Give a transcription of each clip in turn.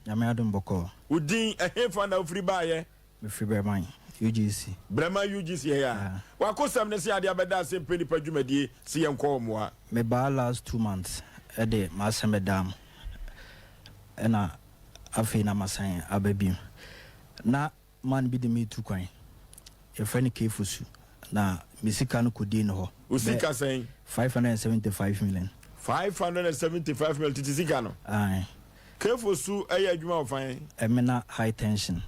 Nyame adom bɔkɔɔ. Wo din, ɛhefa na wofiri baeɛ? Mefiri Brɛman, UGC. Brɛman UGC ɛyɛ a. W'akosɛm ne se adeɛ abɛda ase mpɛ nipa dwumadie se yɛnkɔ wo mmoa. Mebaa last 2 months ɛde m'asɛm bɛdaa mo, ɛna afei na masan aba bio. Na man bi de me tu kwan, yɛfrɛ no Kefosu, na me sika no kɔdii no hɔ. Wo sika sɛn? 575 million. 575 million, tete sika no? Aye. Kefosu ɛyɛ adwuma wɔ fan? Ɛmena High Tension.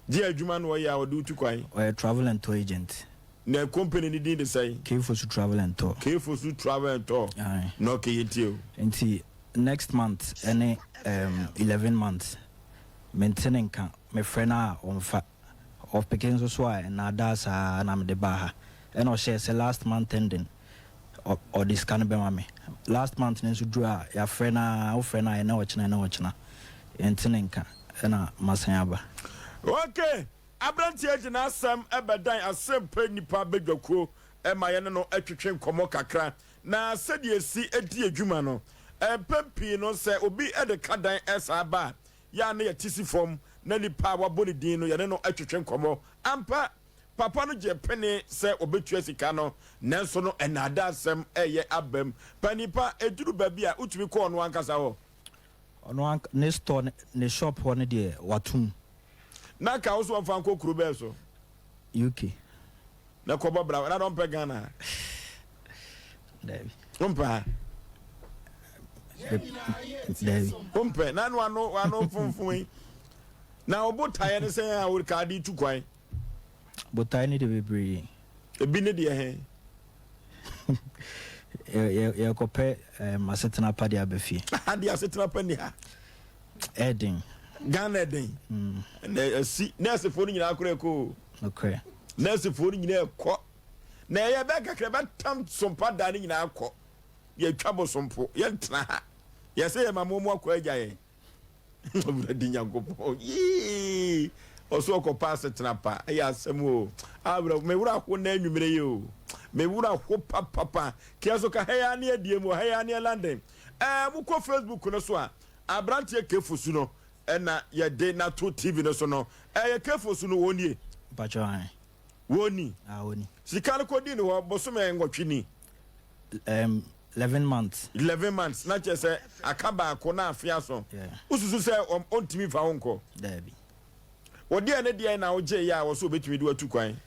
Gye adwuma no ɔyɛ a ɔde wotu kwan? Ɔyɛ travel and tour agent. Na company ne din de sɛn? Kefosu Travel and Tour. Kefosu Travel and Tour. Aye. Na ɔkɛ yɛ tie o. Nti next month ɛne 11 months mente ne nka. Mefrɛ no a ɔmfa, ɔpeke nso so a ɛnaadaa saa na mede baa ha. Ɛna ɔhyɛɛ sɛ last month ending ɔde sika no bɛma me. Last month no nso duru a yɛafrɛ no a, wofrɛ no a, ɛnɛ ɔkyena, ɛnɛ ɔkyena, yɛnte ne nka, ɛna masan aba. Okay, aberanteɛ gyina asɛm ɛbɛdan Asɛmpa Nnipa badwakuo ɛma yɛne no atwitwe nkɔmmɔ kakra. Na sɛdeɛ esi di adwuma no, mpɛn pii no sɛ obi de ka dan ɛsaa ba a, yɛa ne yɛte si fam na nipa a wabɔ ne din no yɛne no atwitwe nkɔmmɔ. Ampa, papa no gye pene sɛ ɔbɛtua sika no, nanso no ɛnaada asɛm ɛyɛ abam pa. Nipa ɛduru baabi a wotumi kɔɔ no ankasa hɔ? Ɔno ne store, ne shop hɔ no deɛ, watom. Na ka wo so ɔmfa nkɔ kuro bɛɛ so? UK. Na kɔbɔ bra na dɔmpɛ Ghana? Dabi. Wompɛ ha? Dabi. Wompɛ na no ano funfun yi na ɔbo taeɛ ne sɛn a woka de tu kwan? Botae ne de bebree. Ebi ne deɛ he? Yɛkɔpɛ asetena pa de aba fie. Ade asetena pa ni ha? Ɛden. Ghana ɛden. Na asi nɛɛsefoɔ no nyinaa korɔ ɛkɔ o. Nokorɛ. Nɛɛsefoɔ no nyinaa ɛkɔ na ɛyɛ bɛɛ kakra bɛtam sompa da no nyinaa kɔ. Yɛtwa bosompo, yɛntena ha, yɛsɛ yɛ ma mo mu akɔ agya yɛn. Awurade Nyankopɔn yii ɔso ɔkɔpa asetena pa, ɛyɛ asɛm o. Awura mewura ho na anwummerɛ yi o, mewura ho papapa kia so ka ha yi ne adie mu ha yi ne London. Mokɔ Facebook no so a, aberanteɛ Kefosu no ɛna yɛde nato TV no so no. Ɛyɛ Kefosu no, wɔn nie? Mpakyɛ an. Wɔn ni? Ah, wɔni. Sika no kɔdi ne hɔ bosome 8 ni? 11 months. 11 months, na kyerɛ sɛ aka baako na afe aso. Wosusu sɛ ɔntumi fa wo nkɔ? Daabi. Wɔdeɛ ne deɛ na wogye yɛ a wɔ so wobɛtumi de watu kwan?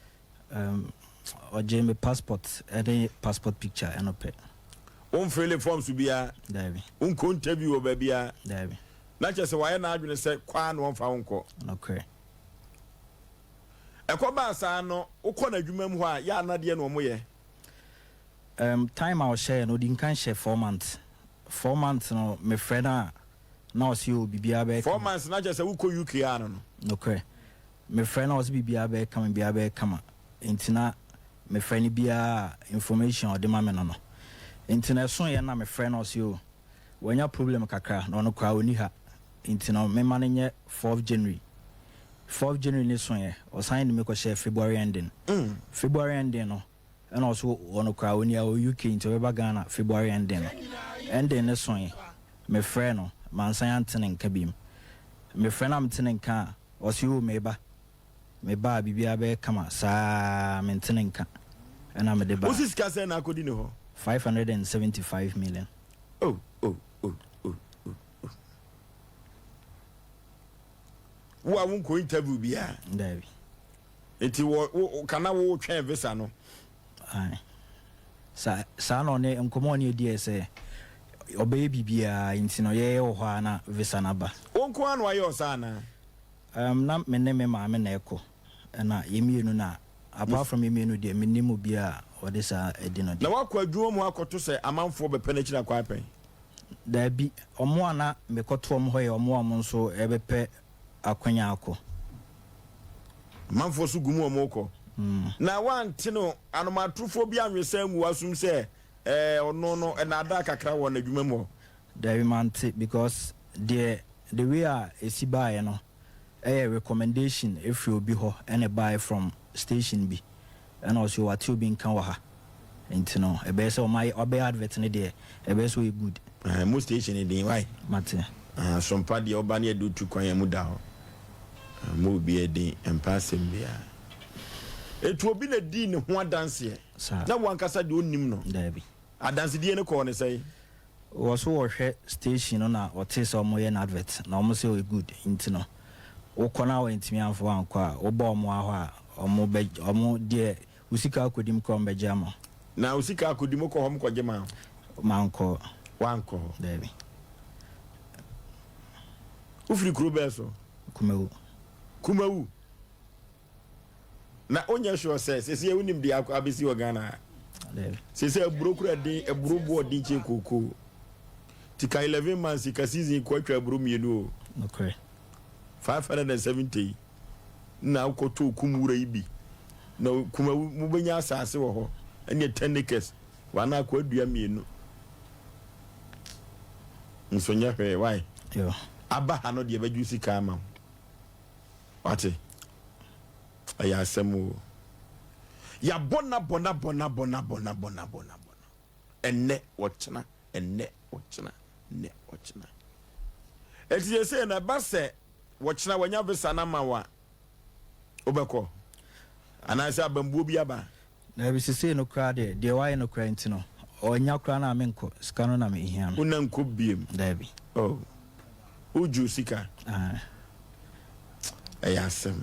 Ɔgye me passport ɛne passport picture, ɛno pɛ. Womfille forms biara? Daabi. Wonkɔ interview wɔ baabiara? Daabi. Na kyerɛ sɛ wayɛ n'adwene sɛ kwaa na ɔmfa wo nkɔ? Nokorɛ. Ɛkɔ baa saa no, wokɔ n'adwuma mu hɔ a, yɛ anadeɛ na ɔmo yɛ? Time a ɔhyɛɛ no, ɔdi nkan hyɛ 4 months. 4 months no, mefrɛ no a na ɔse o, biribiara bɛyɛ four kama. months na kyerɛ sɛ wokɔ UK a no? Nokorɛ. Mefrɛ no a ɔse biribiara bɛyɛ kama, biribiara bɛyɛ kama. Nti na mefrɛ no biara a, information a ɔde ma me no, nti na ɛso yɛ na mefrɛ no, ɔse o, wanya problem kakra na ɔno koraa ɔni ha, nti no mema no nyɛ 4th January. 4th January ne so yɛ, ɔsan de me kɔhyɛ February ending. February ending no ɛna ɔso ɔno koraa ɔni a ɔwɔ UK, nti ɔbɛba Ghana February ending no. Ending ne so yɛ, mefrɛ no, mansan ante ne nka biom. Mefrɛ no a mete ne nka a, ɔse o, meba, meba a biribiara bɛyɛ kama saa, mente ne nka, ɛna mede ba. Wosi sika sɛn na akɔdi ne hɔ? 575 million. Oh. Wo a wonkɔ interview biara? Daabi. Nti wɔ wo kana wo twɛn visa no? Aye. Saa na ɔne nkɔmmɔ a ɔne adi yɛ sɛ ɔbɛyɛ biribiara, nti no yɛyɛ wɔ hɔ a na visa no aba. Wo nko ara na wayɛ ɔsaa anaa? Na me ne me maame na ɛkɔ, ɛna yɛn mmienu na apart from yɛn mmienu deɛ, mennim obi a ɔde saa adi no Na deɛ. woakɔ adwuma mu akɔto sɛ amanfoɔ bɛpɛ no akyiri akɔ apɛn? Daabi, ɔmo a na mekɔto ɔmo hɔ yɛ ɔmo a ɔmo nso ɛbɛpɛ akwanya akɔ. Amanfoɔ so gu mu ɔmo kɔ. Na woante no anomatorofoɔ bi anwesa ngu w'asom sɛ ɔno no ɛnaadaa kakra wɔ n'adwuma mu hɔ? Daabi, mante, because deɛ the way a ɛsi baeɛ no ɛyɛ recommendation ɛfiri obi hɔ ɛna ɛbaeɛ from station bi, ɛna ɔsɛ wate obi nka wɔ ha, nti no ɛbɛyɛ sɛ ɔma ɔbɛyɛ advert no deɛ, ɛbɛyɛ sɛ ɔyɛ good. Mo station din wae? Mate. Ah, sompa deɛ woba ne yɛde wotu kwan a mu da hɔ. Ah, mo obi ɛden, ɛmpa asɛm biara. Etu obi na dii ne ho adanseɛ. Saa. Na wankasa deɛ ɔnnim no. Daabi. Adansedie no kɔɔ ne sɛn? Wɔ so wɔhwɛ station no na wɔtee sɛ wɔyɛ no advert na wɔn sɛ ɔyɛ good nti no wokɔ na wɔantumi amfa wo ankɔ a wobɔ wɔn ahɔ a wɔn bɛ wɔn deɛ wo sika akɔdi mu koraa wɔn bɛgye ama wo. Na wo sika akɔdi mu wokɔ hɔ wɔkɔgye maa wo? Mankɔ. Woankɔ hɔ? Daabi. Wofiri kuro bɛn so? Kumawu. Kumawu? Na wonyɛ sure sɛ sɛsɛ wonim deɛ akɔ abɛsi wɔ Ghana ha? Sɛsɛ aburo kura den, aburo boɔ den kyɛn kookoo. Ti ka 11 months ka season kɔ atwa aburo mmienu o. Nokorɛ. 570 yi na wokɔtɔ kum wura yi bi na kuma mobɛnya asase wɔ hɔ ɛneɛ 10 acres wana akɔ adua mmienu nso nyɛ hwee why aba ha no deɛ bɛgye sika ama wo. Wate? Ɛyɛ asɛm o. Yɛabɔ no abɔ no abɔ no abɔ no abɔ no abɔ no abɔ no abɔ no. Ɛnnɛ ɔkyena, ɛnnɛ ɔkyena, ɛnnɛ ɔkyena. Enti seesei no ɛba sɛ wɔkyena wɔanya visa no ama wo a, wobɛkɔ? Anaasɛ abambuo bi aba? Daabi, sesei no koraa deɛ, deɛ wayɛ no koraa nti no, ɔnya koraa no a menkɔ, sika no na mehia no. Wo na nkɔ biem? Daabi. Oh, wogye wo sika? Aye. Ɛyɛ asɛm.